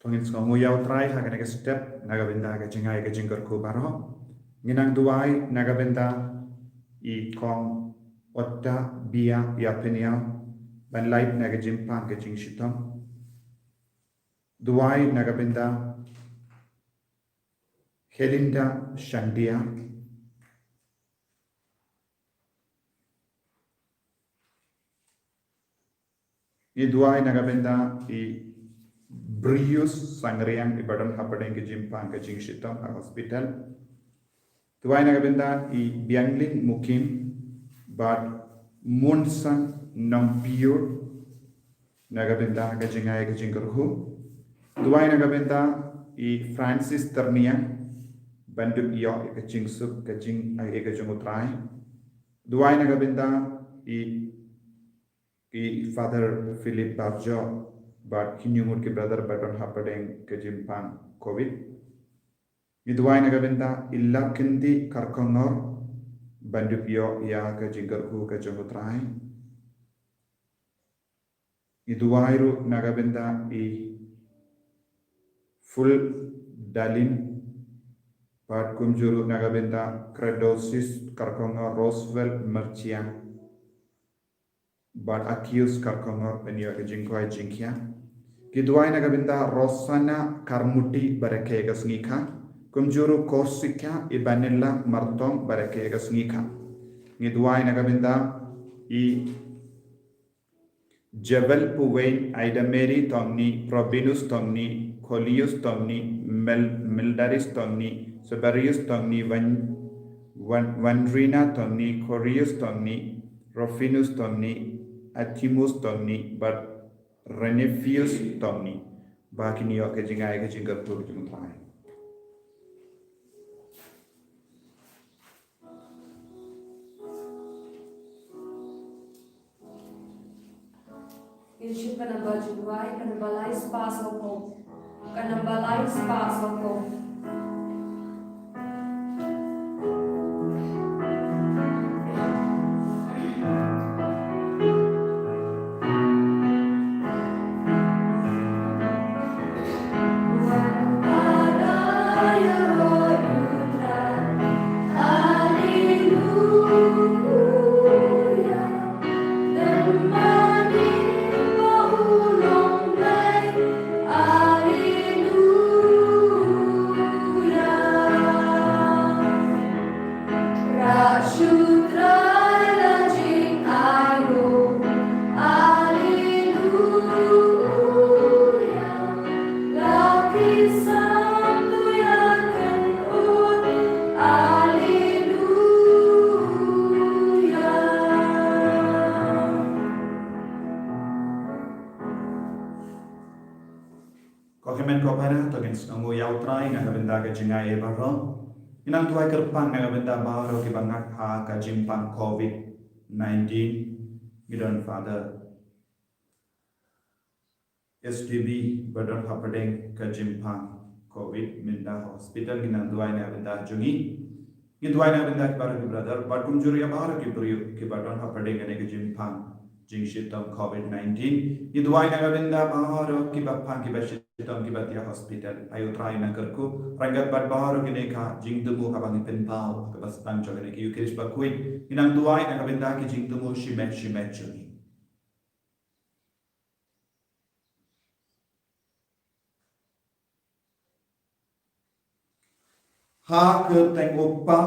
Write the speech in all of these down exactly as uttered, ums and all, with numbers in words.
Ngin sngewnguh ïa U Trai ha kane ka step na ka bynta ka jingai ka jingkyrkhu baroh. Ngin nang duwai na ka bynta i Kong Otta Bia Ïa Pynïaw ban lait na ka jingpang ka jingshitom. Duwai na ka bynta Helinda Shandia. Ngi duwai na ka bynta i Brius Sangriang i ba don hapdeng ka jingpang ka jingshitom ha hospital. Duwai na ka bynta i Bianglin Mukim bad Munsan Nongpiur na ka bynta ka jingai ka jingkyrkhu. Duwai na ka bynta i Francis Terniang ban dup ïoh ïa ka jingsuk ka jing ïa ka jong U Trai. Duwai na ka bynta i i Father Philip Barjo bad ki ñiuhmut ki brother ba don hapdeng ka jingpang covid. Ngi duwai na ka bynta i Larkyndi Karkongor ban dup ïoh ïa ka jingkyrkhu ka jong U Trai. Ngi duwai ruh na ka bynta i Full Dalin bad kumjuh ruh na ka bynta Credosis Karkongor, Roosevelt Merchiang bad Akius Karkongor ban ïoh ka jingkoit jingkhiah. Ki duwai na ka bynta Rosana Karmuti ba rakhe ka sngi kha, kumjuh ruh Korsika Ibanella Martong ba rakhe ka sngi kha. Ngi duwai na ka bynta i Jebel Puwein, Aida Mary Tongni, Probinus Tongni, Colius Tongni, Mel Meldaris Tongni, Seberius Tongni, Wan Wan Wanrina Tongni, Corius Tongni, Rofinus Tongni, Atimus Tongni bad Renefius Tongni. Ba kin ïoh ka jingai ka jingkyrkhu ka jong U Trai. Ngin shim ka namba jingduwai, ka namba lai spah sawphew. Ka namba lai spah sawphew. Ko hynmen ko para, to ngin sngewnguh ïa U Trai na ka bynta ka jingai baroh. Ngin nang duwai kyrpang na ka bynta baroh kiba ngat ha ka jingpang covid nineteen. Ngi don Father S T B ba don hapdeng ka jingpang covid mynta ha hospital, ngin nang duwai na ka bynta jong ngi. Ngi duwai na ka bynta ki baroh ki brother bad kumjuh ïa baroh ki briew kiba don hapdeng kane ka jingpang jingshitom covid nineteen. Ngi duwai na ka bynta baroh kiba pang kiba shitom kiba thiah hospital. Ai U Trai nang kyrkhu ryngkat bad baroh kine ka jingthmu kaba ngi pynpaw ha kaba sdang jong kane ka Eucharist bakhuid. Ngi nang duwai na ka bynta ki jingthmu shimet shimet jong ngi. Ha ka kyrteng U Kpa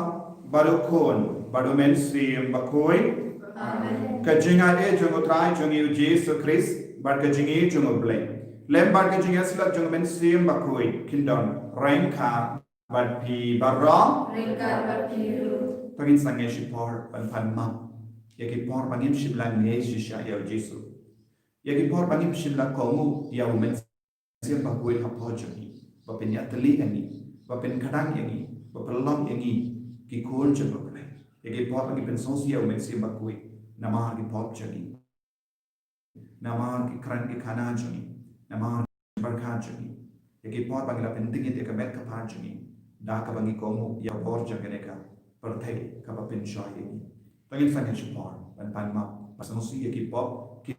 bad U Khun bad U Mynsiem Bakhuid. Amen. Ka jingai jong U Trai jong ngi U Jisu Khrist bad ka jingïeit jong U Blei lem bad ka jingïasyllok jong U Mynsiem Bakhuid kin don ryngkat bad phi baroh. Ryngkat bad phi ruh. To ngin sangeh shipor ban pan map ïa ki por ba ngim shym la ngeit shisha ïa U Jisu, ïa ki por ba ngim shym la kohnguh ïa U Mynsiem Bakhuid hapoh jong ngi, ba pynïatylli ïa ngi, ba pynkdang ïa ngi, ba pynlong ïa ngi ki khun jong U Blei. Ïa ki por ba ngi pynsngewsih ïa U Mynsiem Bakhuid namar ki pop jong ngi, namar ki kren ki khana jong ngi, namar ki jingpyrkhat jong ngi. Ïa ki por ba ngi la pynthikna ïa ka met ka phad jong ngi da kaba ngi kohnguh ïa ka bor jong kane ka pyrthei kaba pynshoi ïa ngi. To ngin sangeh shipor ban pan map, ban sngewsih ïa ki pop ki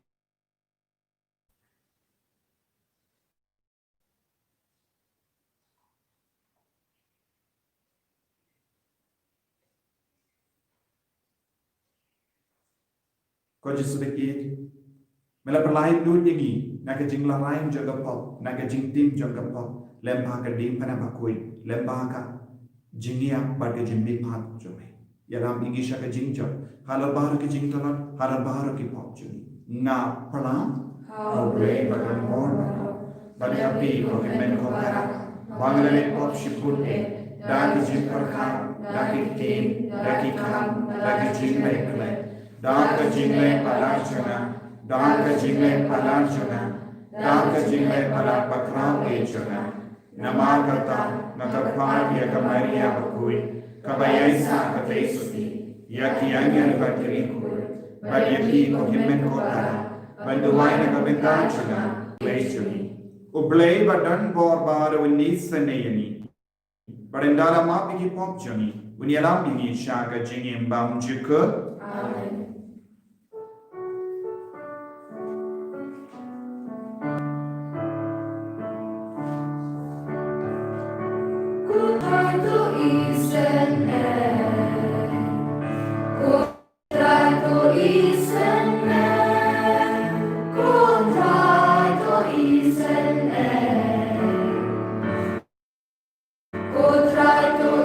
Ko Jisu bakhuid, me la pynlait lut ïa ngi na ka jinglarai jong ka pop, na ka jingtim jong ka pop, lem bad ka diengphna bakhuid, lem bad ka jingïap bad ka jingmihpat jong me. Ïalam ïa ngi sha ka jingjot halor baroh ki jingtlot, halor baroh ki pop jong ngi. Nga pyrshang, ha U Blei badonbor baroh, ban ïa phi ko hynmen ko para, ba nga la leh pop shibun eh, da ki jingpyrkhat, da ki ktien, da ki kam, da ki jingleh khlem, da ka jingleh palat jong nga, da ka jingleh palat jong nga, da ka jingleh palat bakhraw eh jong nga. Namar kata nga kyrpad ïa ka Maria bakhuid, kaba ïaisah ka tei suki, ïa ki angel bad ki riewkhuid, bad ïa phi ko hynmen ko para, ban duwai na ka bynta jong nga, U Blei jong ngi. U Blei badonbor baroh un isynei ïa ngi, bad un da la map ïa ki pop jong ngi, un ïalam ïa ngi sha ka jingim bymjukut. Amen. Ko Trai to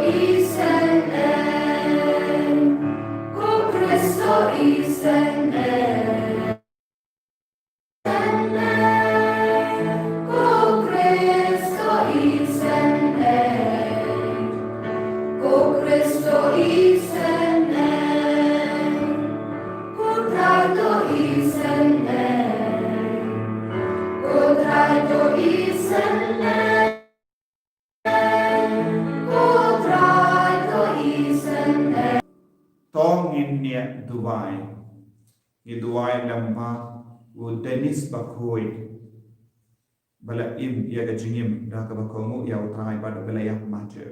isynei, ko Khrist to isynei, ko Khrist to isynei, ko Khrist to isynei, ko Trai to isynei, ko Trai to isynei. To ngin ïa duwai. Ngi duwai lem bad u Dennis bakhuid, ba la im ïa ka jingim da kaba kohnguh ïa U Trai bad ba la ïap martyr.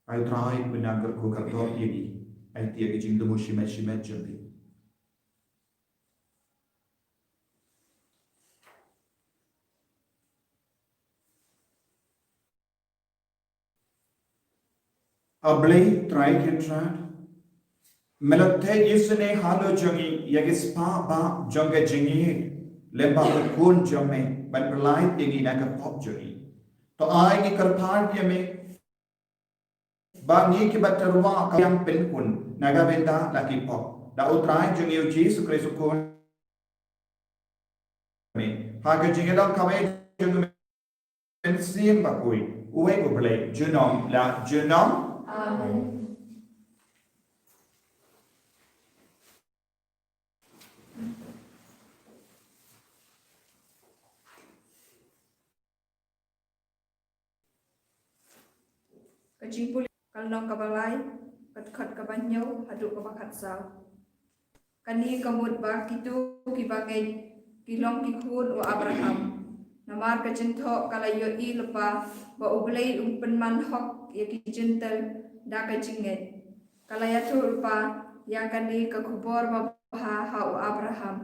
Ai U Trai, pynang kyrkhu kyrdoh ïa ngi. Ai ïa ka jingthmu shimet shimet jong ngi. A Blei Trai Kynrad, me la theh isynei halor jong ngi ïa ki spah bah jong ka jingïeit, lem bad u Khun jong me, ban pynlait ïa ngi na ka pop jong ngi. To ai ngi kyrpad ïa me, ba ngi kiba tyrwa kan ïa pynkhun na ka bynta la ki pop, da U Trai jong ngi U Jisu Khrist U Khun me. Ha ka jingïalang kaba ïeit jong U Mynsiem Bakhuid, uwei U Blei, junom la junom. Amen. Ka Jingpule, ka lynnong kaba lai, ka dkhot kaba hynñiew haduh kaba khatsaw. Kane ka mut ba kito kiba ngeit ki long ki khun u Abraham. Namar ka jingthoh ka la ïohi lypa ba U Blei un pynman hok ïa ki Jentil da ka jingngeit. Ka la ïathuh lypa ïa kane ka khubor babha ha u Abraham: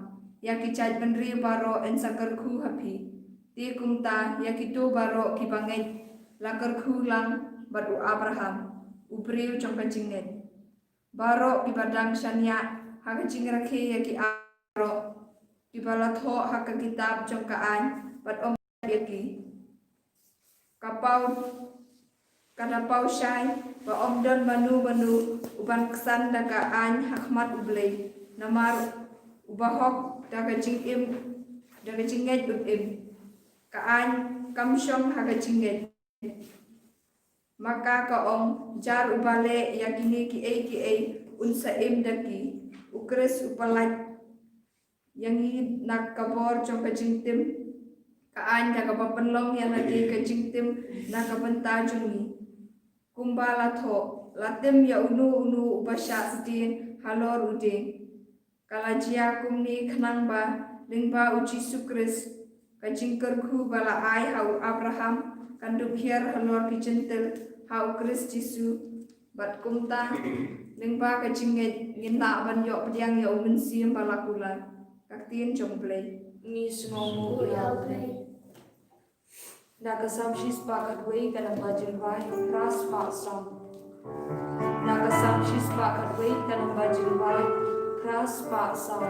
Ïa ki jaitbynriew baroh yn sa kyrkhu ha phi. Te kumta ïa kito baroh kiba ngeit la kyrkhu lang bad u Abraham, u briew jong ka jingngeit. Baroh kiba dang shaniah ha ka jingrakhe ïa ki baroh kiba la thoh ha ka kitab jong ka aiñ, bad ym ïa ki. Ka paw, ka da paw shai ba ym don mano mano uban ksan da ka aiñ ha khmat U Blei, namar u bahok da ka jingim, da ka jingngeit un im. Ka aiñ kam shong ha ka jingngeit. Ma ka ka ong, jar uba leh ïa kine kiei kiei un sa im da ki. U Khrist u pynlait ïa ngi na ka bor jong ka jingtim. Ka aiñ da kaba pynlong ïa lade ka jingtim na ka bynta jong ngi. Kumba la thoh, la tim ïa uno uno uba shah sdieng halor u dieng. Ka la jia kumne khnang ba lyngba U Jisu Khrist, ka jingkyrkhu ba la ai ha u Abraham kan dup hiar halor ki Jentil ha U Khrist Jisu. Bad kumta, lyngba ka jingngeit ngin lah ban ïoh pdiang ïa U Mynsiem ba la kular. Ka ktien jong U Blei. Ngi sngewnguh ïa U Blei. Na ka Salm shispah khatwei, ka namba jingrwai, phra spah sawm. Na ka Salm shispah khatwei, ka namba jingrwai, Ras pa saw.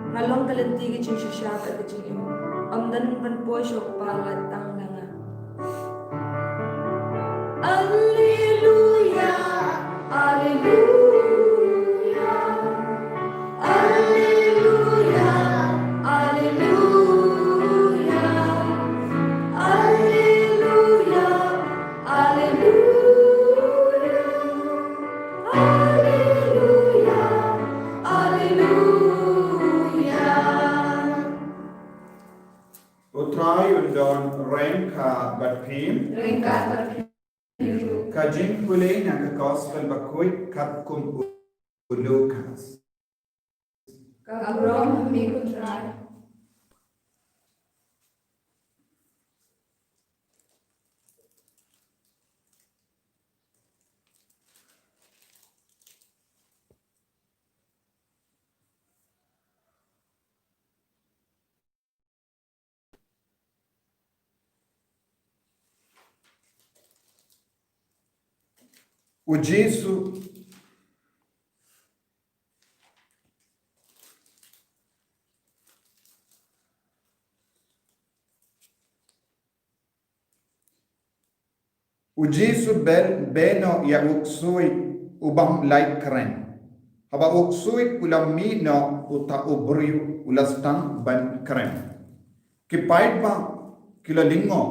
Nga long ka lynti ka jingshisha bad ka jingim. Ym don ban poi sha u Kpa lait tang na nga. Alleluia, alleluia. Alleluia, alleluia. Alleluia, alleluia. Alleluia, alleluia. U Trai un don ryngkat bad phi. Ryngkat bad phi. Ka jingpule na ka Gospel bakhuid katkum u Lukas. Ka burom ha me ko Trai. U Jisu U Jisu bel beh noh ïa u ksuid u bym lait kren. Haba u ksuid u la mih noh, uta u briew u la sdang ban kren. Ki paidbah ki la lyngngoh,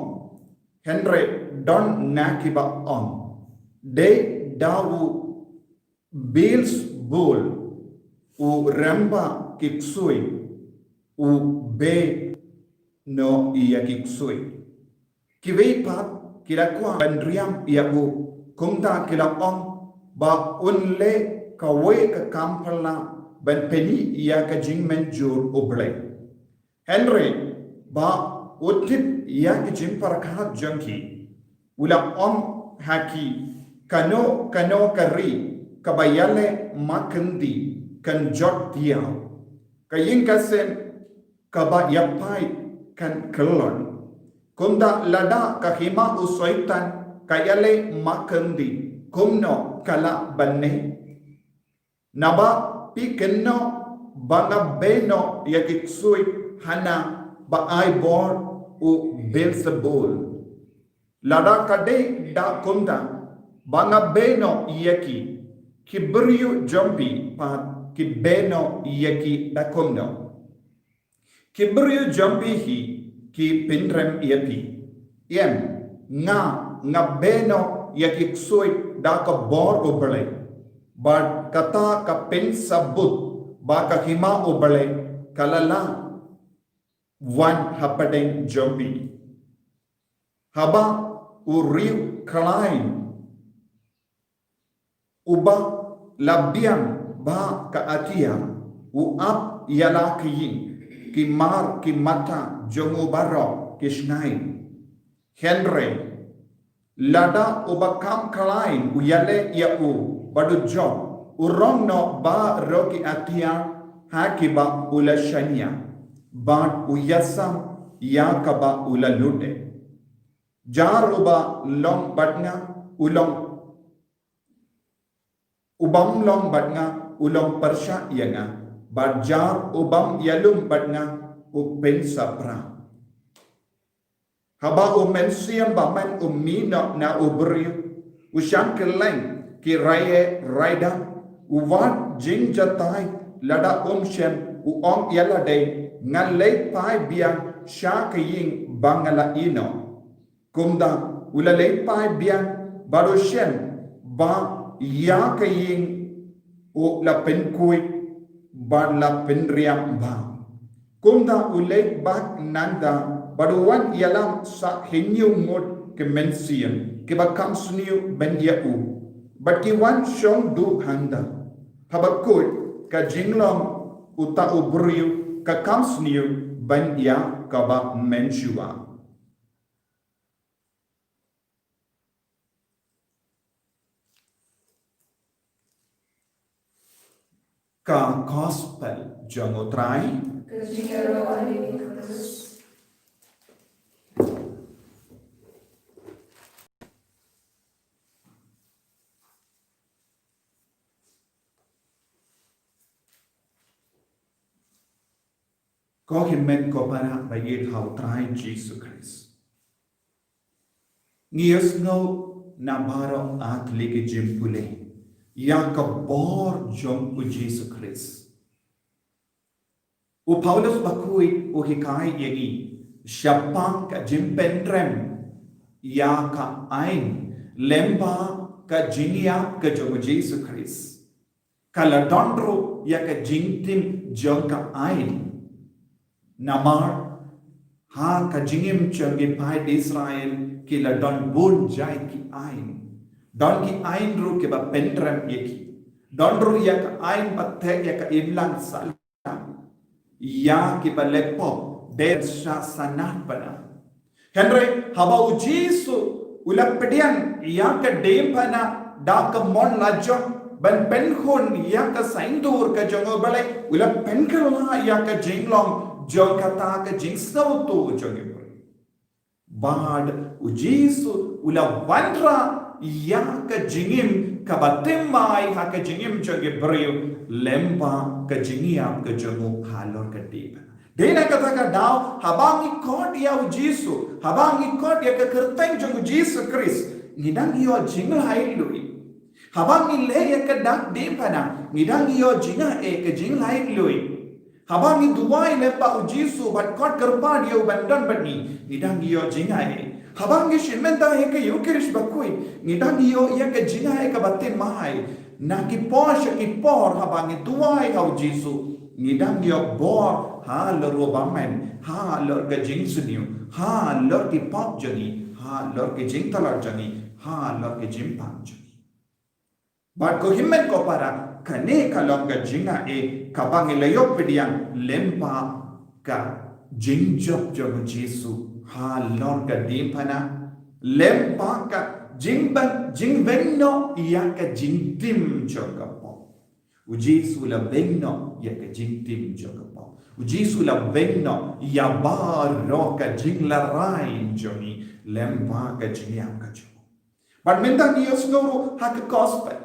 hynrei don na kiba ong, dei da u Beelzebul, u rangbah ki ksuid, u beh noh ïa ki ksuid. Kiwei pat ki la kwah ban riam ïa u, kumta ki la ong ba un leh kawei ka kam phylla ban pyni ïa ka jingmynjur U Blei. Hynrei ba u tip ïa ki jingpyrkhat jong ki, u la ong ha ki, kano kano ka ri kaba ïaleh ma kyndi kan jot diaw, ka ïing ka sem kaba ïapaid kan kyllon. Kumta lada ka hima u Soitan ka ïaleh ma kyndi, kumno ka lah ban neh? Naba phi kynnoh ba nga beh noh ïa ki ksuid hana ba ai bor u Beelzebul. Lada ka dei da kumta ba nga beh noh ïa ki, ki briew jong phi pat ki beh noh ïa ki da kumno? Ki briew jong phi hi ki pynrem ïa phi. Em, nga, nga beh noh ïa ki ksuid da ka bor U Blei. Bad kata ka pynsabut ba ka hima U Blei ka la lah wan hapdeng jong phi. Haba u riew khlaiñ uba la biang ba ka atia u ap ïa la ka ïing, ki mar ki mata jong u baroh ki shngaiñ. Hynrei lada uba kam khlaiñ u ïaleh ïa u bad u jop, u rong noh baroh ki atia ha kiba u la shaniah, bad u ïasam ïa kaba u la lut eh. Jar uba long bad nga u long, ubym long bad nga u long pyrshah ïa nga, bad jar ubym ïalum bad nga u pynsaphriang. Haba u Mynsiem Bakhuid u mih noh na u briew, u shang kylleng ki rye ryda, u wad jingjatai lada um shem, u ong ïa lade, nga leit phai biang sha ka ïing ba nga la ïeh noh. Kumta u la leit phai biang bad u shem ba ïa ka ïing u la pynkhuid bad la pynriam bha. Kumta u leit bak nangta bad u wan ïalam sa hynñiew ngut ki mynsiem kiba kham sniew ban ïa u, bad ki wan shong duh hangta. Haba kut ka jinglong uta u briew ka kham sniew ban ïa kaba mynshuwa. Ka Gospel jong u Trai. Ka jingïaroh ïa u Khrist. Ko hynmen ko para ba ïeit ha u Trai Jisu Khrist. Ngi ïohsngew na baroh artylli ki jingpule ïa ka bor jong u Jisu Khrist. U Paulus bakhuid u hikai ïa ngi shaphang ka jingpynrem ïa ka aiñ lyngba ka jingïap ka jong u Jisu Khrist. Ka la don ruh ïa ka jingtim jong ka aiñ. Namar ha ka jingim jong ki paid Israel ki la don bun jait ki aiñ. Don ki aiñ ruh kiba pynrem ïa ki. Don ruh ïa ka aiñ ba theh ïa ka imlang sahlang ïa kiba leh pop, dei sha sanad bana. Hynrei haba u Jisu u la pdiang ïa ka diengphna da ka mon la jong ban pynkhun ïa ka saiñdur ka jong u Blei, u la pynkylla ïa ka jinglong jong kata ka jingsngewthuh jong u Blei. Bad u Jisu u la wanrah ïa ka jingim kaba thymmai ha ka jingim jong ki briew lyngba ka jingïap ka jong u halor ka diengphna. Dei na kata ka daw haba ngi khot ïa u Jisu, haba ngi khot ïa ka kyrteng jong u Jisu Khrist, ngi dang ïoh jinglaitluid. Haba ngi leh ïa ka dak diengphna ngi dang ïoh jingaiñ, eh, ka jinglaitluid. Haba ngi duwai lyngba u Jisu bad khot kyrpad ïa u ban don bad ngi, ngi dang ïoh jingaiñ. Haba ngi shim bynta ha ka Eucharist bakhuid ngi dang ïoh ïa ka jingaiñ kaba thymmai. Na ki por sha ki por haba ngi duwai ha u Jisu ngi dang ïoh bor halor u bymman, halor ka jingsniew, halor ki pop jong ngi, halor ki jingtlot jong ngi, halor ki jingpang jong ngi. Bad ko hynmen ko para, kane ka long ka jingaiñ kaba ngi la ïoh pdiang lyngba ka jingjop jong u Jisu halor ka diengphna, lyngba ka jingban jingweng noh ïa ka jingtim jong ka pop. U Jisu la weng noh ïa ka jingtim jong ka pop. U Jisu la weng noh ïa baroh ka jinglarai jong ngi lyngba ka jingïap ka jong u. Bad mynta ngi ïohsngew ruh ha ka gospel,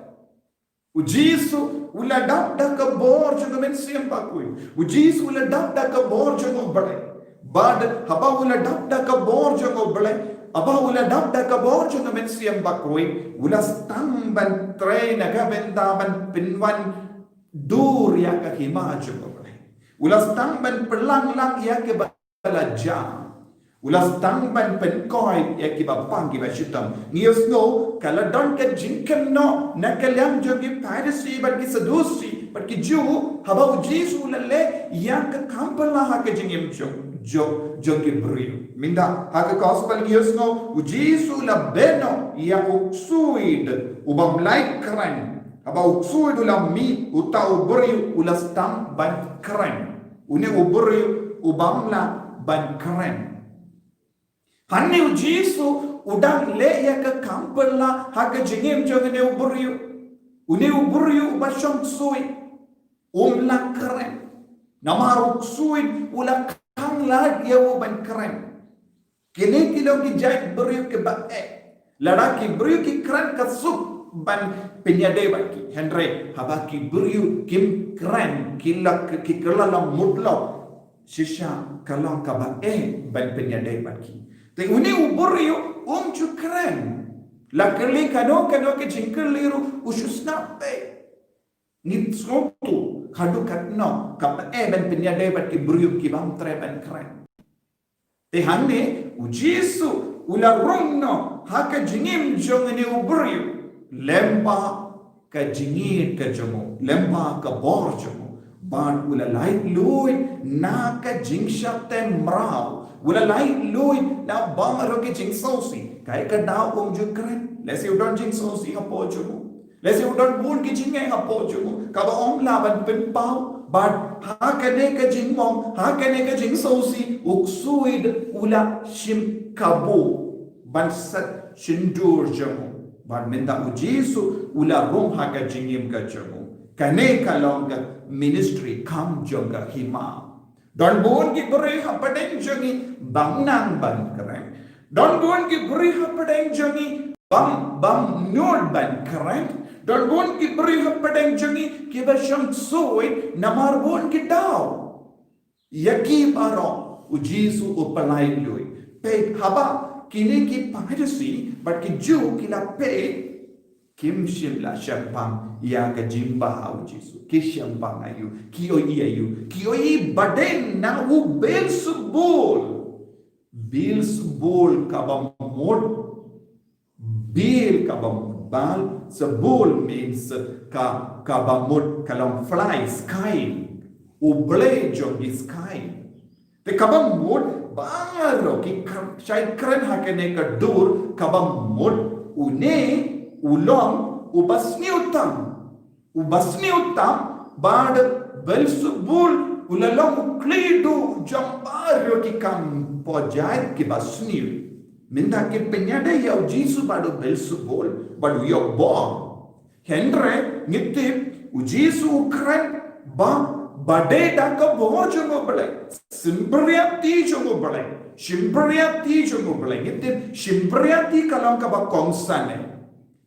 u Jisu u la dap da ka bor jong ka Mynsiem Bakhuid. U Jisu u la dap da ka bor jong U Blei. Bad haba u la dap da ka bor jong U Blei, haba u la dap da ka bor jong ka Mynsiem Bakhuid, u la sdang ban trei na ka bynta ban pynwan dur ïa ka hima jong U Blei. U la sdang ban pynlang lang ïa kiba la jam. U la sdang ban pynkhiah ïa kiba pang kiba shitom. Ngi ïohsngew ka la don ka jingkynnoh na ka liang jong ki Pharisi bad ki Sadusi bad ki Jiw, haba u Jisu u la leh ïa ka kam phylla ha ka jingim jong, jong, jong ki briew. Mynta ha ka gospel ngi ïohsngew u Jisu u la beh noh ïa u ksuid u bym lah kren. Haba u ksuid u la mih, uta u briew u la sdang ban kren. Une u briew u bym lah ban kren. Hangne u Jisu u dang leh ïa ka kam phylla ha ka jingim jong une u briew. Une u briew uba shong ksuid um lah kren. Namar u ksuid u la khang lad ïa u ban kren. Kine ki long ki jait briew kiba eh. Lada ki briew ki kren ka suk ban pynïadei bad ki. Hynrei haba ki briew kim kren, ki la, ki kylla la mutlop, shisha ka long kaba eh ban pynïadei bad ki. Te une u briew um ju kren. La kylli kano kano ka jingkylli ruh u shu sngap beit. Ngi sngewthuh haduh katno kaba eh ban pynïadei bad ki briew ki bym treh ban kren. Te hangne u Jisu u la rung noh ha ka jingim jong une u briew lyngba ka jingïeit ka jong u, lyngba ka bor jong u. Bad u la laitluid na ka jingshah tem mraw. U la laitluid na baroh ki jingsngewsih. Kaei ka daw um ju kren? Lehse u don jingsngewsih hapoh jong u. Lehse u don bun ki jingeh hapoh jong u kaba um lah ban pynpaw. Bad ha kane ka jingmong, ha kane ka jingsngewsih, u ksuid u la shim kabu ban set shyntur jong u. Bad mynta u Jisu u la rung ha ka jingim ka jong u. Kane ka long ka ministry, kam jong ka hima. Don bun ki briew hapdeng jong ngi bym nang ban kren. Don bun ki briew hapdeng jong ngi bym, bym nud ban kren. Don bun ki briew hapdeng jong ngi kiba shong ksuid namar bun ki daw. Ïa ki baroh u Jisu u pyllait lui. Peit haba kine ki Pharisi bad ki Jiw ki la peit, kim shym la shah pang ïa ka jingbha u Jisu. Ki shah pang aïu, ki ïohi aïu, ki ïohi baden na u Beelzebul. Beelzebul kaba mut Beel kaba mut, Baal, Zebul means ka, kaba mut ka long fly, sky. U blei jong ki sky. Te kaba mut baroh ki kr-, shai kren ha kane ka dur, kaba mut une u long uba sniew tam. Uba sniew tam bad Beelzebul u la long u khlieh duh jong baroh ki kam pyrshah kiba sniew. Mynta ki pynïadei ïa u Jisu bad u Beelzebul bad u ïoh bor. Hynrei ngi tip u Jisu u kren ba, ba dei da ka bor jong u Blei. Shim bynriew ti jong u Blei. Shim bynriew ti jong u Blei. Ngi tip shim bynriew ti ka long kaba kongsan eh.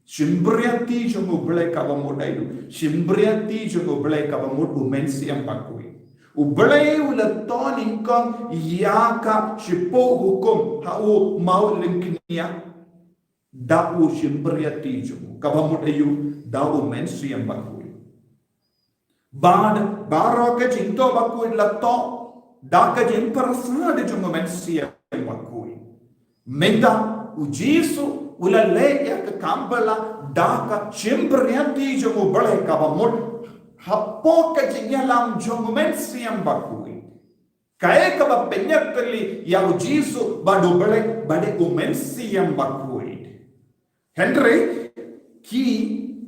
Shim bynriew ti jong u Blei kaba mut aïu. Shim bynriew ti jong u Blei kaba mut u Mynsiem Bakhuid. U Blei u la ton nyngkong ïa ka shiphew hukum ha u maw lyngknia. Da u shim bynriew ti jong u kaba mut aïu, da u Mynsiem Bakhuid. Bad baroh ka jingtoh bakhuid la toh da ka jingpyrshah da jong u Mynsiem Bakhuid. Mynta u Jisu u la leh ïa ka kam phylla da ka shim bynriew ti jong u Blei kaba mut hapoh ka jingïalam jong u Mynsiem Bakhuid. Kaei kaba pynïatylli ïa u Jisu bad u Blei, ba dei u Mynsiem Bakhuid. Hynrei ki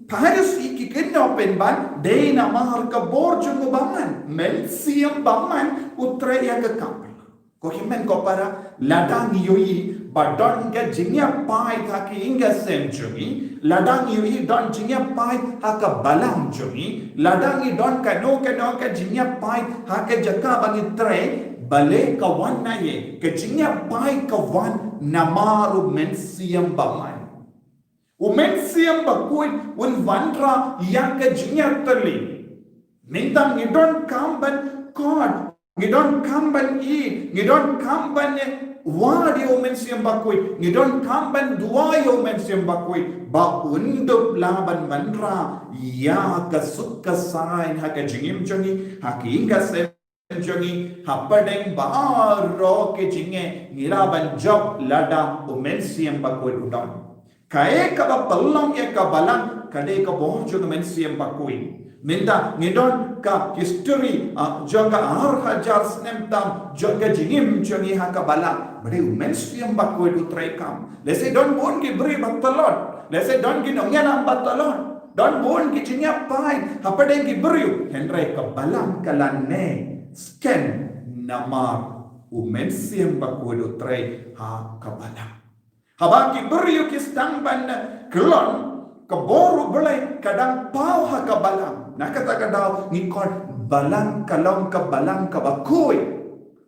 Pharisi ki kynnoh pynban, dei namar ka bor jong u bamon, mynsiem bamon u trei ïa ka kam. Ko hynmen ko para, lada ngi ïohi ba don ka jingïapait ha ka ïing ka sem jong ngi, lada ngi ïohi don jingïapait ha ka balang jong ngi, lada ngi don kano kano ka jingïapait ha ka jaka ba ngi trei, balei ka wan na ïing, ka jingïapait ka wan namar u Mynsiem Bamon. U Mynsiem Bakhuid un wanrah ïa ka jingïatylli. Mynta ngi donkam ban khot, ngi donkam ban ïeit, ngi donkam ban wad ïa u Mynsiem Bakhuid, ngi donkam ban duwai ïa u Mynsiem Bakhuid ba un dup lah ban wanrah ïa ka suk ka saiñ ha ka jingim jong ngi, ha ka ïing ka sem jong ngi, hapdeng baroh ki jingeh ngi lah ban jop lada u Mynsiem Bakhuid u don. Kaei kaba pynlong ïa ka balang ka dei ka bor jong u Mynsiem Bakhuid. Mynta ngi don ka history, ah, jong ka ar hajar snem tam jong ka jingim jong ngi ha ka balang. Ba dei u Mynsiem Bakhuid u treikam. Lehse don bun ki briew ba tlot. Lehse don ki nongïalam ba tlot. Don bun ki jingïapait hapdeng ki briew, hynrei ka balang ka la neh skhem namar u Mynsiem Bakhuid u trei ha ka balang. Haba ki briew ki sdang ban kyllon, ka bor u Blei ka dang paw ha ka balang. Na kata ka daw ngi khot balang ka long ka balang kaba khuid.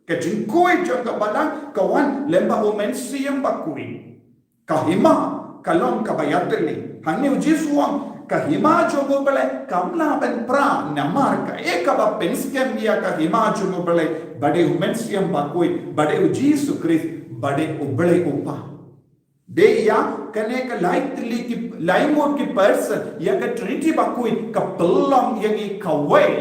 Ka jingkhuid jong ka balang ka wan lyngba u Mynsiem Bakhuid. Ka hima ka long kaba ïatylli. Hangne u Jisu u ong, ka hima jong u Blei kam lah ban pra, namar kaei kaba pynskhem ïa ka hima jong u Blei, ba dei u Mynsiem Bakhuid, ba dei u Jisu Khrist, ba dei u Blei u Kpa. Dei ïa kane ka lai tylli ki, lai ngut ki person, ïa ka Trinity Bakhuid, ka pynlong ïa ngi kawei.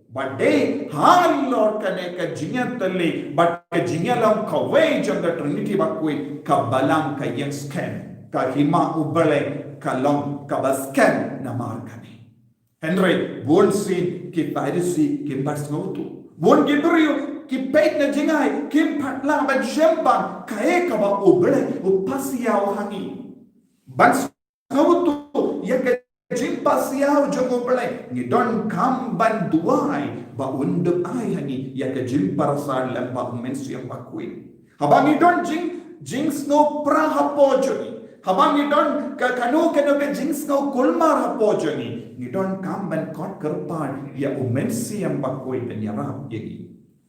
Ba dei halor kane ka jingïatylli bad ka jingïalam kawei jong ka Trinity Bakhuid, ka balang ka ïeng skhem, ka hima u Blei ka long kaba skhem namar kane. Hynrei bunsien ki Pharisi kim pat sngewthuh. Bun ki briew ki peit na jingai, kim pat lah ban shem bang kaei kaba u Blei u pasiaw ha ngi. Ban sngewthuh ïa ka jingpasiaw jong u Blei, ngi donkam ban duwai ba un dup ai ha ngi ïa ka jingpyrshang lyngba u Mynsiem Bakhuid. Haba ngi don jing, jingsngewpra hapoh jong ngi, haba ngi don ka, kano kano ka jingsngewkulmar hapoh jong ngi, ngi donkam ban khot kyrpad ïa u Mynsiem Bakhuid ban ïarap ïa ngi.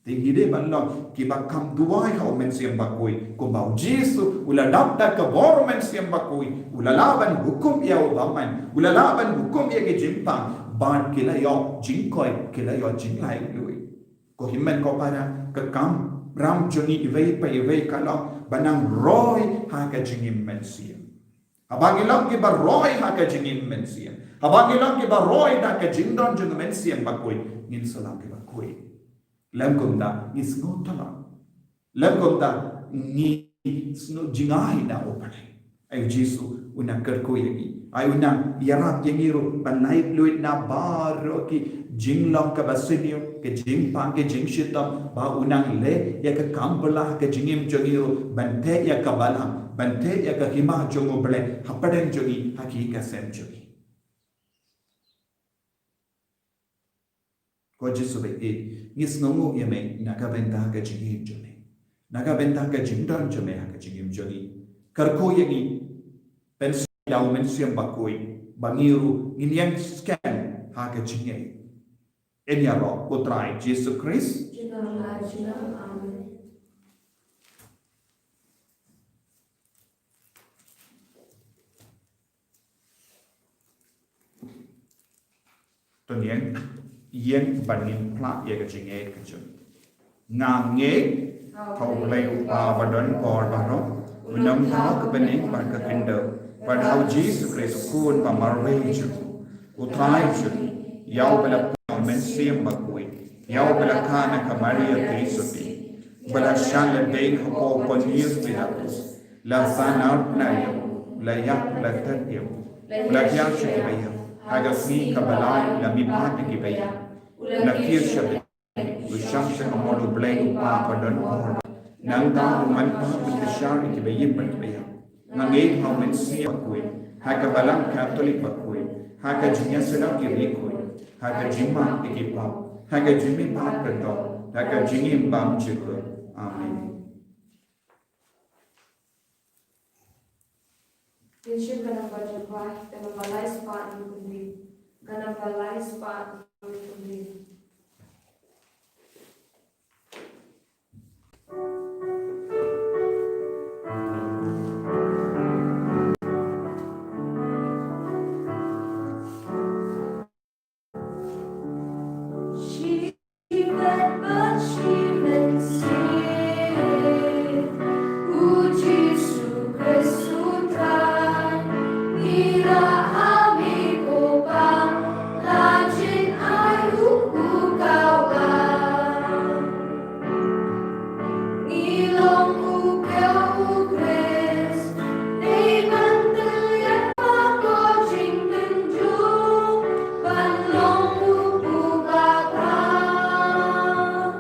Te ngi dei ban long kiba kham duwai ha u Mynsiem Bakhuid, kumba u Jisu u la dap da ka bor u Mynsiem Bakhuid, u la lah ban hukum ïa u bamon, u la lah ban hukum ïa ki jingpang, bad ki la ïoh jingkoit, ki la ïoh jinglaitluid. Ko hynmen ko para, ka kamram jong ngi iwei pa iwei ka long ban nang roi ha ka jingim mynsiem. Haba ngi long kiba roi ha ka jingim mynsiem, haba ngi long kiba roi da ka jingdon jong u Mynsiem Bakhuid, ngin sa long kiba khuid. Lym kumta ngi sngew thala. Lym kumta ngi sngew jingai na u Blei. Ai u Jisu u nang kyrkhu ïa ngi. Ai u nang ïarap ïa ngi ruh ban laitluid na baroh ki jinglong kaba sniew, ki jingpang, ki jingshitom, ba u nang leh ïa ka kam bylla ha ka jingim jong ngi ruh, ban theh ïa ka balang, ban theh ïa ka hima jong u Blei hapdeng jong ngi, ha ki ïing ka sem jong ngi. Ko Jisu baieit, ngi sngewnguh ïa me na ka bynta ka jingïeit jong me, na ka bynta ka jingdon jong me ha ka jingim jong ngi. Kyrkhu ïa ngi, pynsngew da u Mynsiem Bakhuid, ba ngi ruh ngin ïeng skhem ha ka jingïeit. Yn ïaroh, ko Trai Jisu Khrist. Amen. To ngin ïeng, ïeng ban ngin phla ïa ka jingngeit ka jong. Nga ngeit ha U Blei U Kpa ba don bor baroh, U Nongthaw ka bneng bad ka khyndew, bad ha U Jisu Khrist U Khun ba marwei jong U Trai jong ngi, ïa uba la pynïaid da U Mynsiem Bakhuid, ïa uba la kha na ka Maria Theisotti, uba la shah lade hapoh Pontius Pilatus, la sahnarphna ïa u, la ïap, la thied ïa u, la hiar sha ki baïap, ha ka sngi kaba lai la mihpat ïa ki baïap, la kiew sha bneng, u shong sha ka mon U Blei U Kpa ba don bor. Nangta u man pat ban pynshai ïa ki baïap bad ki baïap. Nga ngeit ha U Mynsiem Bakhuid, ha ka Balang Katholik bakhuid, ha ka jingïaseng ïa ki riewkhuid, ha ka jingmap ïa ki pop, ha ka jingmihpat kyrdoh, ha ka jingim bymjukut. Amen. Ngin shim ka namba jong U Trai, ka namba lai spah hynriew phew hynriew. Ka namba lai spah hynriew phew hynriew. Shi met bad shi mynsiem, U Jisu Khrist U Trai, ngi la ha me ko Pa, la jin ai u u kawang. Ngi long u kiew U Khrist, dei ban tyllep ha ko jingtynjuh, ban long u u kawang.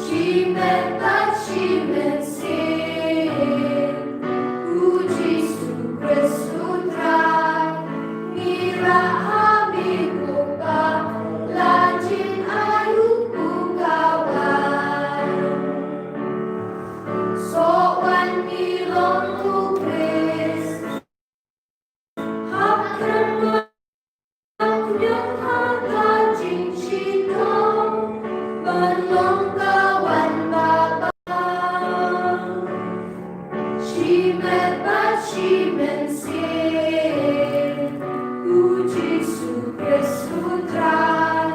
Shi met bad shi mynsiem, U Jisu Khrist U Trai, ngi la ha me ko Pa, la jin ai u u kawang. Soh wan ngi long U Khrist, hap kren ngam ñion ha ka jingshitom, ban long ka wan babha. Shi met bad shi mynsiem, U Jisu Khrist U Trai,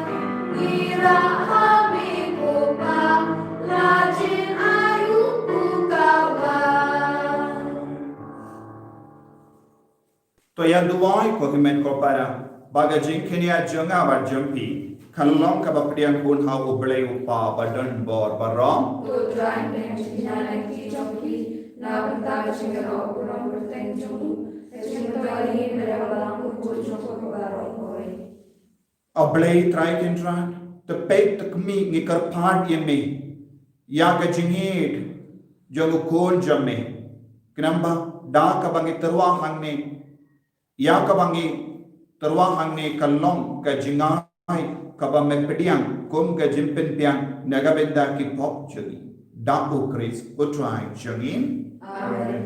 ngi la ha me ko Pa, la jin ai u u kawang. To ïa duwai ko hynmen ko para, ba ka jingkñia jong nga bad jong phi kan long kaba pdiang khun ha U Blei U Kpa badonbor baroh. To Trai, pynjynjar na ki jong phi, na ka bynta ka jingïaroh burom kyrteng jong u, ka jingmyntoi ïa ngi bad ïa ka balang u jong u baroh. A Blei Trai Kynrad, te peit te kmih ngi kyrpad ïa me ïa ka jingïeit jong u khun jong me. Khnang ba da kaba ngi tyrwa hangne, ïa kaba ngi tyrwa hangne kan long ka jingai kaba me pdiang kum ka jingpynbiang na ka bynta ki pop jong ngi. Da U Khrist U Trai jong ngi. Amen.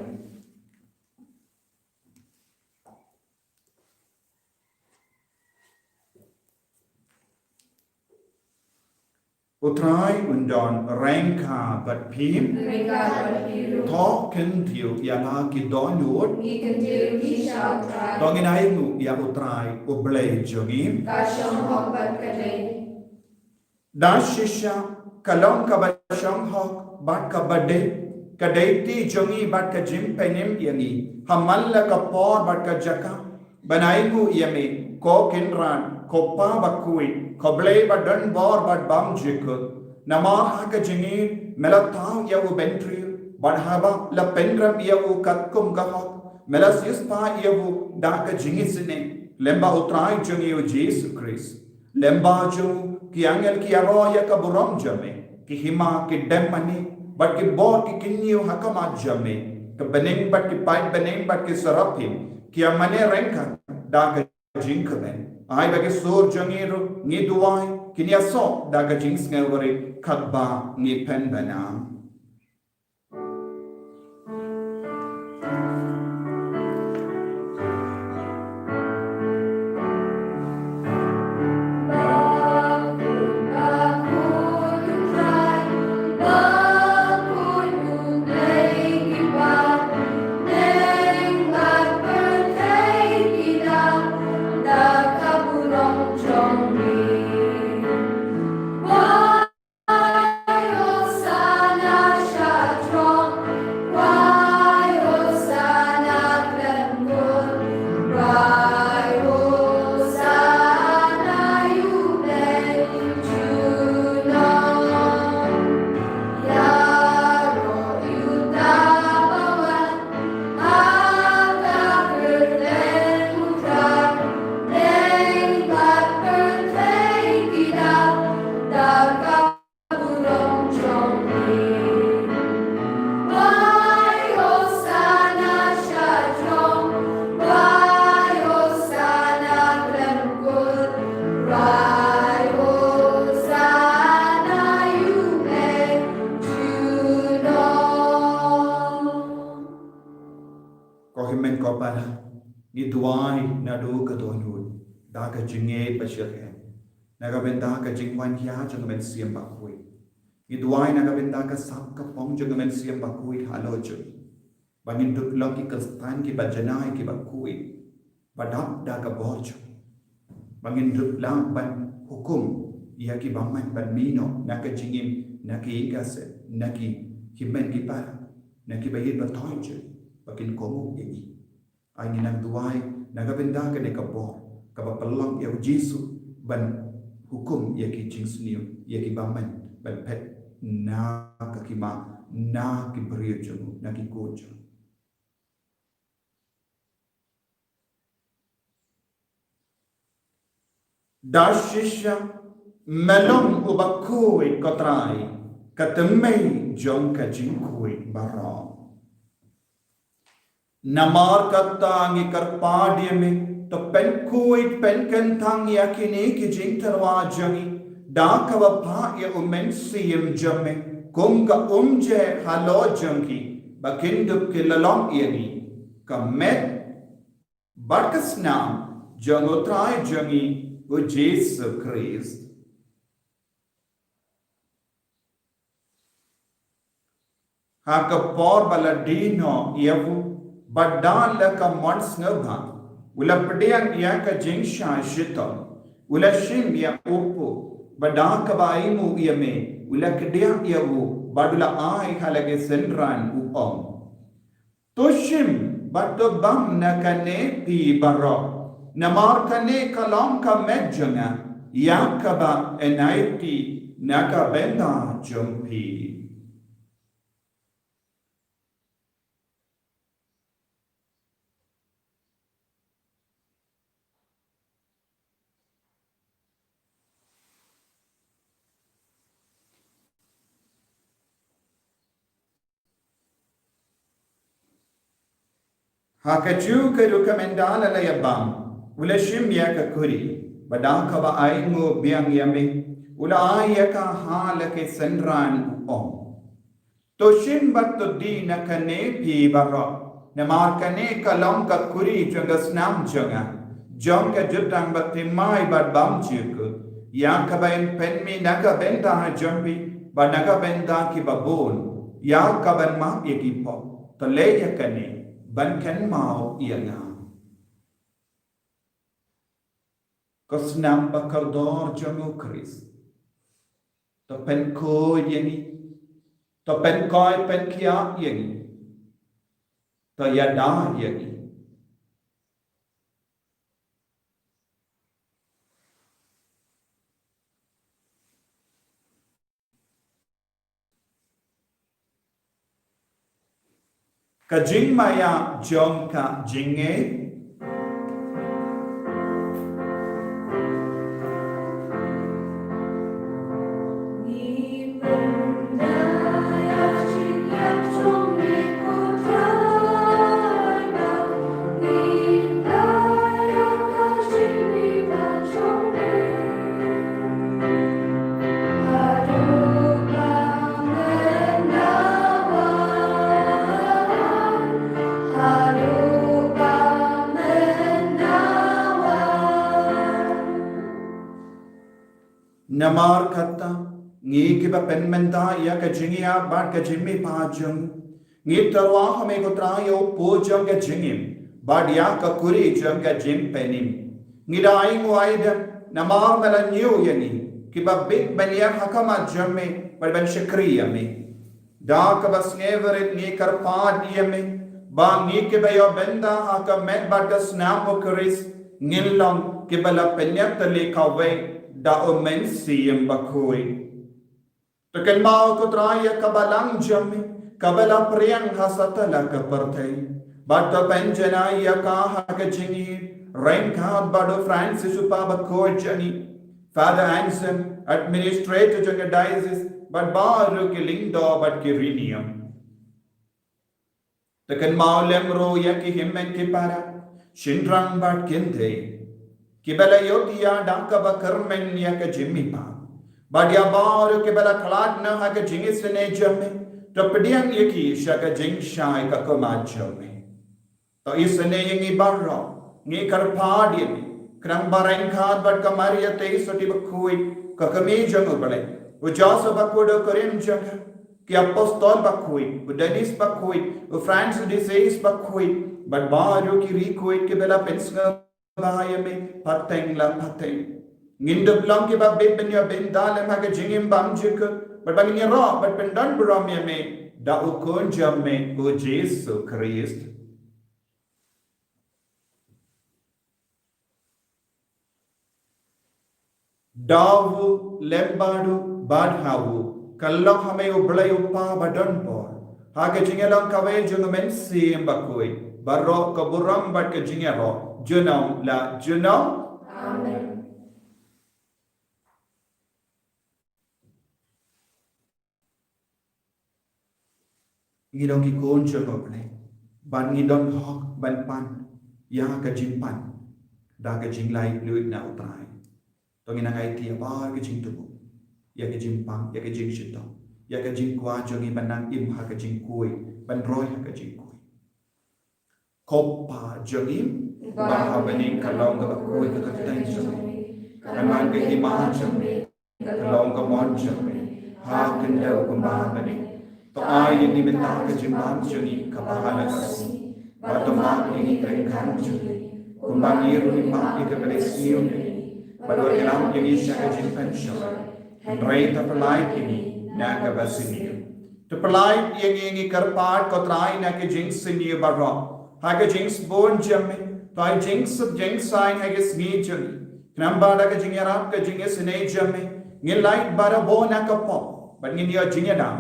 U Trai un don ryngkat bad phi. Ryngkat bad phi ruh. To kyntiew ïa la ki dohnud. Ngi kyntiew ïa ki sha U Trai. To ngin ainguh ïa U Trai U Blei jong ngi. Ka shong hok bad ka dei. Da shisha ka long kaba shong hok bad kaba dei, ka dei ti jong ngi bad ka jingpynim ïa ngi ha man la ka por bad ka jaka. Ban ainguh ïa me ko Kynrad, ko Pa bakhuid, ko Blei badonbor bad bymjukut. Namar ha ka jingïeit me la thaw ïa u Bentriu, bad haba la pynrem ïa u katkum ka hok, me la siewspah ïa u da ka jingisynei. Lyngba U Trai jong ngi U Jisu Khrist. Lyngba jong u ki angel ki ïaroh ïa ka burom jong me, ki hima ki dem mane bad ki bor ki kyñiew ha khmat jong me. Ki bneng bad ki paid bneng bad ki seraphim ki ïa mane ryngkat da ka jingkmen. Ai ba ki sur jong ngi ruh, ngi duwai, kin ïasoh da ka jingsngewrit katba ngi pynbna. Bapara, ngi duwai naduh ka dohnud da ka jingngeit ba shyrkhei, na ka bynta ka jingwan hya jong ka Mynsiem Bakhuid. Ngi duwai na ka bynta ka sap ka phong jong ka Mynsiem Bakhuid halor jong ngi, ba ngin dup long ki Khristan kiba janai kiba khuid, ba dap da ka bor jong ngi, ba ngin dup lah ban hukum ïa ki bymman ban mih noh na ka jingim, na ki ïing ki sem, na ki hynmen ki para, na kiba ïeit ba thoh jong ngi, ba kin kohnguh ïa ngi. Ai ngi nang duwai na ka bynta kane ka bor kaba pynlong ïa u Jisu ban hukum ïa ki jingsniew, ïa ki bymman ban phet na ka khima, na ki briew jong u, na ki kot jong u. Da shisha, me long uba khuid, ko Trai, ka tymmen jong ka jingkhuid baroh. Namar kata ngi kyrpad ïa me, to pynkhuid pynkyntang ïa kine ki jingtyrwa jong ngi da kaba phah ïa u Mynsiem jong me kum ka umjer halor jong ki, ba kin dup ki la long ïa ngi ka met bad ka snam jong u Trai jong ngi, u Jisu Khrist. Ha ka por ba la die noh ïa u, bad da la ka mon sngewbha, u la pdiang ïa ka jingshai shitom, u la shim ïa u puk, bad da kaba ainguh ïa me, u la kdiah ïa u, bad u la ai ha la ki synran, u ong: To shim bad to bam na kane phi baroh, namar kane ka long ka met jong nga, ïa kaba yn aiti na ka bynta jong phi. Ha kajuh ka rukom ynda la ïa bam, u la shim ïa ka kuri, bad da kaba ainguh biang ïa me, u la ai ïa ka ha la ki synran, u ong: To shim bad to die na kane phi baroh, namar kane ka long ka kuri jong ka snam jong nga, jong ka jutang bathymmai bad bymjukut, ïa kaba yn pynmih na ka bynta jong phi bad na ka bynta kiba bun, ïa kaban map ïa ki pop. To leh ïa kane ban kynmaw ïa nga. Ka snam bakordor jong u Khrist, to pynkhuid ïa ngi, to pynkhuid pynkhiah ïa ngi, to ïada ïa ngi. Ka jingmaïa jong ka jingngeit. Namar kata, ngi kiba pynmynta ïa ka jingïap bad ka jingmihpat jong ngi, ngi tyrwa ha me ko Trai ïa u pud jong ka jingim, bad ïa ka kuri jong ka jingpynim. Ngi da ainguh aidem namar me la ñiew ïa ngi, kiba bieit ban ïeng ha khmat jong me bad ban shakri ïa me. Da kaba sngewrit ngi kyrpad ïa me, ba ngi kiba ïoh bynta ha ka met bad ka snam u Khrist, ngin long kiba la pynïap tylli kawei da u Mynsiem Bakhuid. To kynmaw ko Trai ïa ka balang jong me, kaba la pyrshang ha satlak ka pyrthei. Bad to pynjanai ïa ka ha ka jingïeit, ryngkat bad u Francis u Papa bakhuid jong ngi, Father Anselm, administrator jong ka diocese, bad baroh ki lyngdoh bad ki riewniam. To kynmaw lem ruh ïa ki hynmen ki para, shynrang bad kynthei, kiba la ïohthiah da kaba kyrmen ïa ka jingmihpat. Bad ïa baroh kiba la khlad noh ha ka jingisynei jong me, to pdiang ïa ki sha ka jingshai ka khmat jong me. To isynei ïa ngi baroh, ngi kyrpad ïa me, khnang ba ryngkat bad ka Maria Theisotti bakhuid, ka kmie jong U Blei, u Joseph bakhuid u kurim jong ka, ki apostol bakhuid, u Denis bakhuid, u Francis de Sales bakhuid, bad baroh ki riewkhuid kiba la pynsngewbha ïa me pateng la pateng. Ngin dup long kiba bit ban ïoh bynta lem ha ka jingim bymjukut, bad ba ngin ïaroh bad pyndon burom ïa me da U Khun jong me, U Jisu Khrist. Da u, lem bad u, bad ha u, ka long ha me U Blei U Kpa badonbor, ha ka jingïalong kawei jong U Mynsiem Bakhuid, baroh ka burom bad ka jingïaroh junom la junom. Amen. Ngi long ki khun jong U Blei, bad ngi don hok ban pan ïa ka jingpan da ka jinglaitluid na U Trai. To ngin nang aiti ïa baroh ka jingtbit, ïa ka jingpang, ïa ka jingshitom, ïa ka jingkwah jong ngi ban nang im ha ka jingkhuid, ban roi ha ka jingkhuid. Ko Kpa jong ngi ba ha bneng, ka long kaba khuid ka kyrteng jong me, kan wan ka hima jong me, ka long ka mon jong me ha kynthei kumba ha bneng. To ai ïa ngi mynta ka jingbam jong ngi kaba ha la ka sngi, bad to map ïa ngi ka ryngkat jong ngi, kumba ngi ruh ngi map ïa kiba la sniew ïa ngi, bad wat ïalam ïa ngi sha ka jingpynshoi, hynrei to pyllait ïa ngi na kaba sniew. To pyllait ïa ngi, ngi kyrpad ko Trai, na ka jingsniew baroh, ha ka jingsbun jong me, to ai jingsuk jingsaiñ ha ka sngi jong ngi, khnang ba da ka jingïarap ka jingisynei jong me, ngin lait barabor na ka pop, bad ngin ïoh jingïada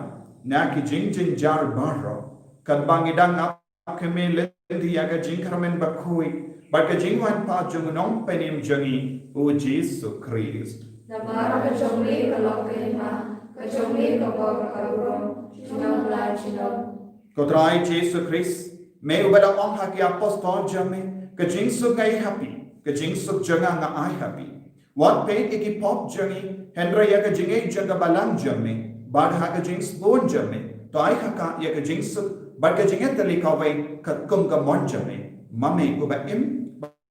na ki jingjynjar baroh, katba ngi dang ap kmie lynti ïa ka jingkyrmen bakhuid bad ka jingwan pat jong U Nongpynim jong ngi, U Jisu Khrist. Namar ka jong me ka long ka hima, ka jong me ka bor, ka burom, junom la junom. Ko Trai Jisu Khrist, me uba la ong ha ki apostol jong me, ka jingsuk nga ai ha phi, ka jingsuk jong nga nga ai ha phi. Wat peit ïa ki pop jong ngi, hynrei ïa ka jingngeit jong ka balang jong me, bad ha ka jingsbun jong me, to ai ha ka ïa ka jingsuk bad ka jingïatylli kawei katkum ka mon jong me, ma me uba im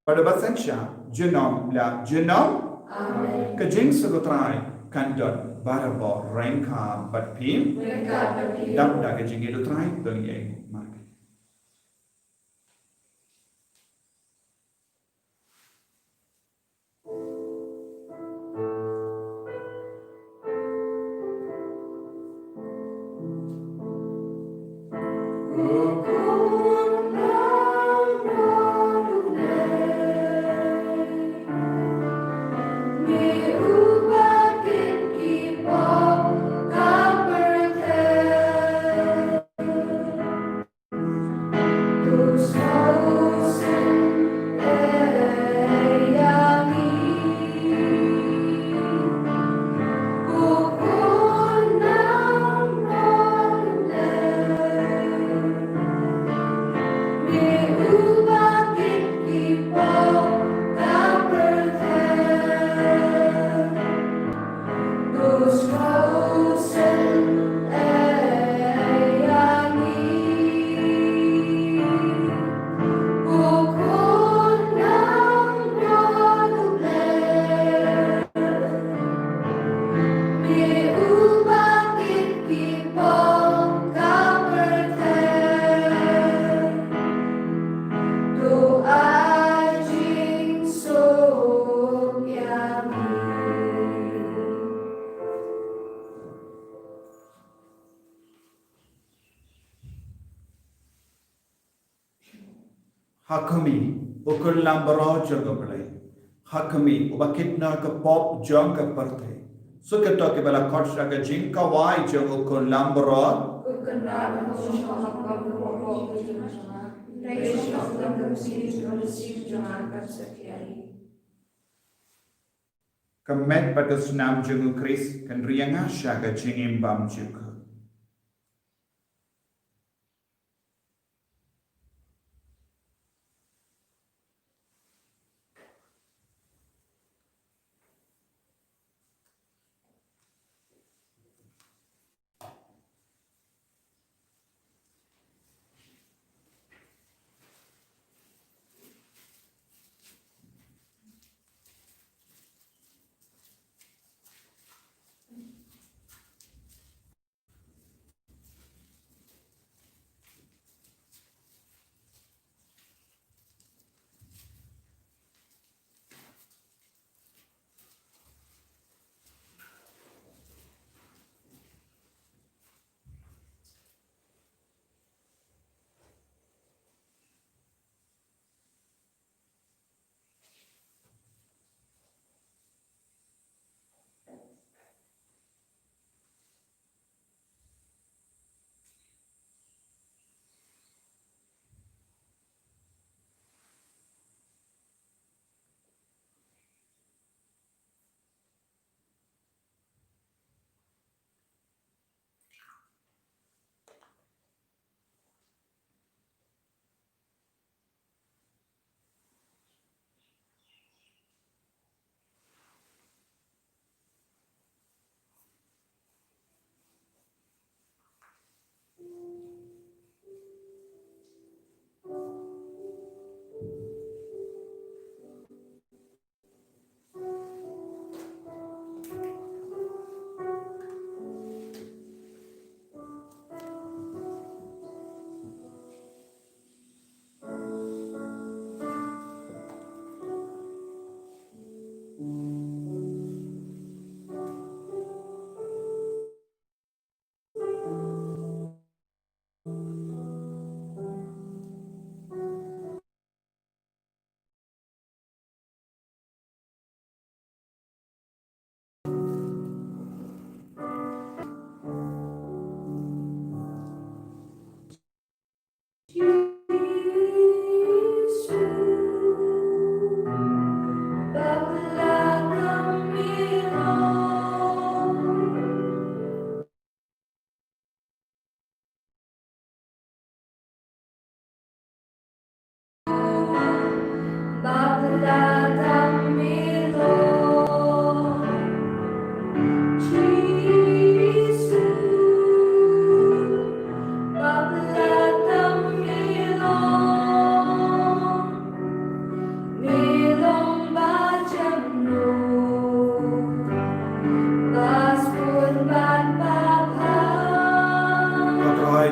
bad uba synshar junom la junom. Amen. Ka jingsuk U Trai kan don barabor ryngkat bad phi. Ryngkat bad phi. Dap da ka jingïeit U Trai, to ngin ïa ïeng markylliang. Ha khmih, u khun langbrot jong U Blei. Ha khmih, uba kit na ka pop jong ka pyrthei. Suk ïa kito kiba la khot sha ka jingkawai jong u khun langbrot. Ka met bad ka snam jong U Khrist kan ri ïa nga sha ka jingim bymjukut.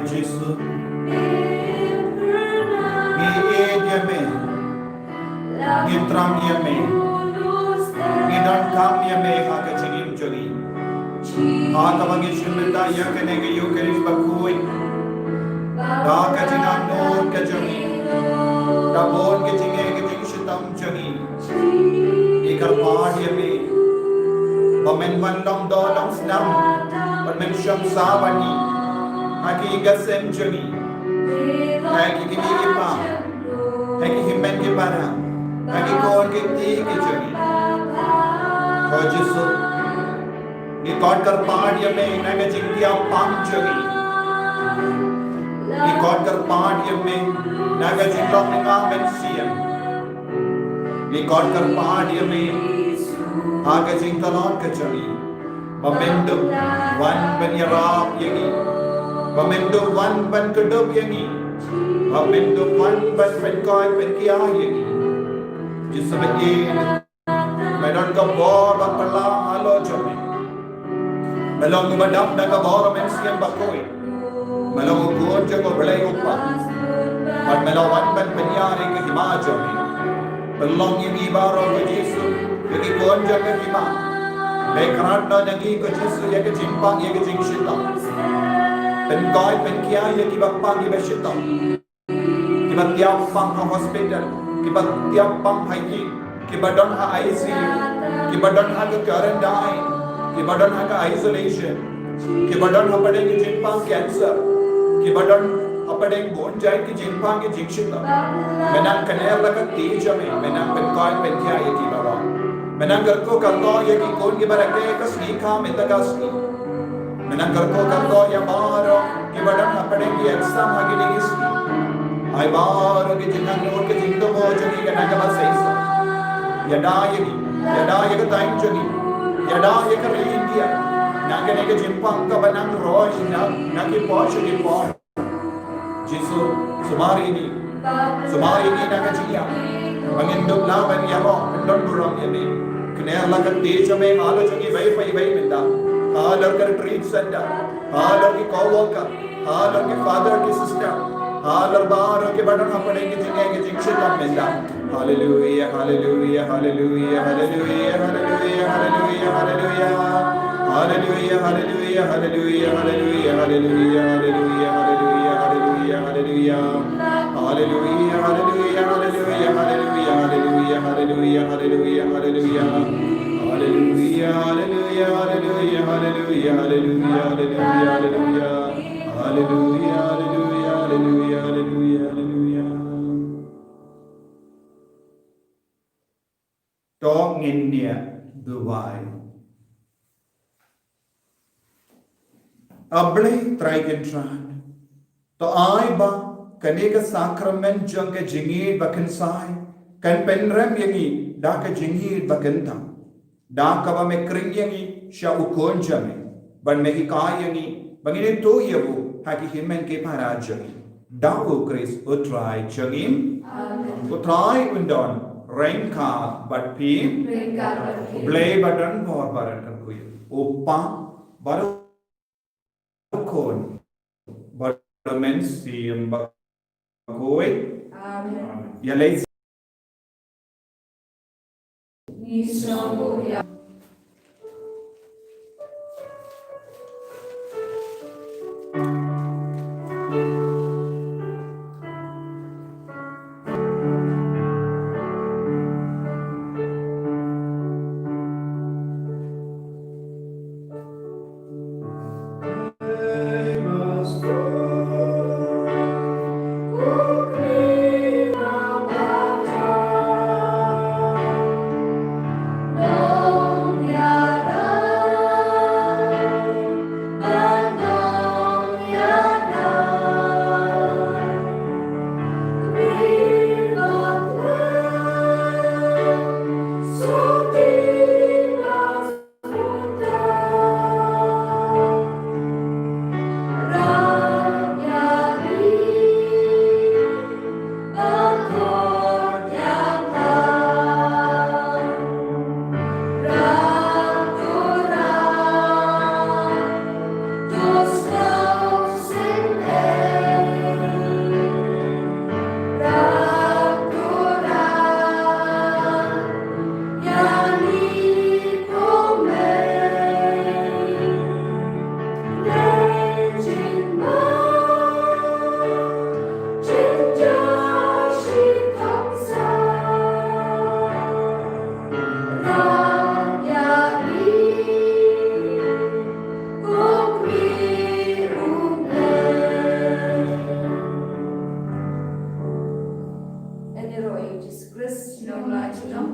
Jisu. Ngi ïeit ïa me. Ngi tram ïa me. Ngi donkam ïa me ha ka jingim jong ngi. Ha kaba ngi shim mynta ïa kane ka Eucharist bakhuid, da ka jingangnud ka jong ngi, da bun ka jingeh ka jingshitom jong ngi, ngi kyrpad ïa me ba men wan long doh long snam, ba men shong sah bad ngi ha ki ïing ki sem jong ngi, ha ki kmie ki kpa, ha ki hynmen ki para, ha ki khun ki kti ki jong ngi. Ko Jisu, ngi khot kyrpad ïa me na ka jingtiap pang jong ngi. Ngi khot kyrpad ïa me na ka jinglong nongmynsiem siem. Ngi khot kyrpad ïa me ha ka jingtlot ka jong ngi, ba men dup wan ban ïarap ïa ngi, ba men dup wan ban kdup ïa ngi, ba men dup wan ban pynkoit pynkhia ïa ngi. Jisu ba ïeit, me don ka bor ba phylla halor jong me. Me long uba dap da ka bor mynsiem bakhuid. Me long u khun jong U Blei U Kpa. Bad me la wan ban pynïar ïa ka hima jong me. Pynlong ïa ngi baroh ko Jisu ïa ki khun jong ka hima. Me kyrkhu noh na ngi ko Jisu ïa ka jingpang ïa ka jingshitom. Pynkoit pynkhia ïa kiba pang kiba shitom. Kiba tiap pang ha hospital, kiba tiap pang ha ïing, kiba don ha I C U, kiba don ha ka quarantine, kiba don ha ka isolation, kiba don hapdeng ki jingpang cancer, kiba don hapdeng bun jait ki jingpang ki jingshitom. Me nang kner la ka kti jong me, me nang pynkoit pynkhia ïa kiba wan. Me nang kyrkhu kyrdoh ïa ki khun kiba rakhe ka sngi ka mynta ka sngi. Me nang kyrkhu kyrdoh ïa baroh kiba dang hapdeng ki exam ha kine ki sngi. Ai baroh ki jingangnud ki jingthmu jong ki kane kaba shisha. Ïada ïa ki, ïada ïa ka thaiñ jong ki, ïada ïa ka ri India na kane ka jingpang kaba nang roi na, na ki por sha ki por. Jisu, sumar ïa ngi, sumar ïa ngi na ka jingïap ba ngin dup lah ban ïaroh, ban don burom ïa me. Kner la ka kti jong me halor jong kiwei pa kiwei mynta, halor ka retreat center, halor ki co-worker, halor ki father ki sister, halor baroh kiba don hapdeng ki jingeh ki jingshitom mynta. Haleluia, haleluia, haleluia. To ngin ïa duwai. A Blei Trai Kynrad, to ai ba kane ka sakramen jong ka jingïeit bakynsai kan pynrem ïa ngi da ka jingïeit bakyntang, da kaba me khring ïa ngi sha u Khun jong me, bad me hikai ïa ngi ba ngin ïathuh ïa u ha ki hynmen ki para jong ngi. Da U Khrist U Trai jong ngi. Amen. U Trai un don ryngkat bad phi. Ryngkat bad phi. U Blei ba don bor baroh un kyrkhu ïa u. U Kpa, bad u Khun, bad u Mynsiem Bakhuid. Amen. Ïa lei Ïaroh ïa u Jisu Khrist, nonglah junom.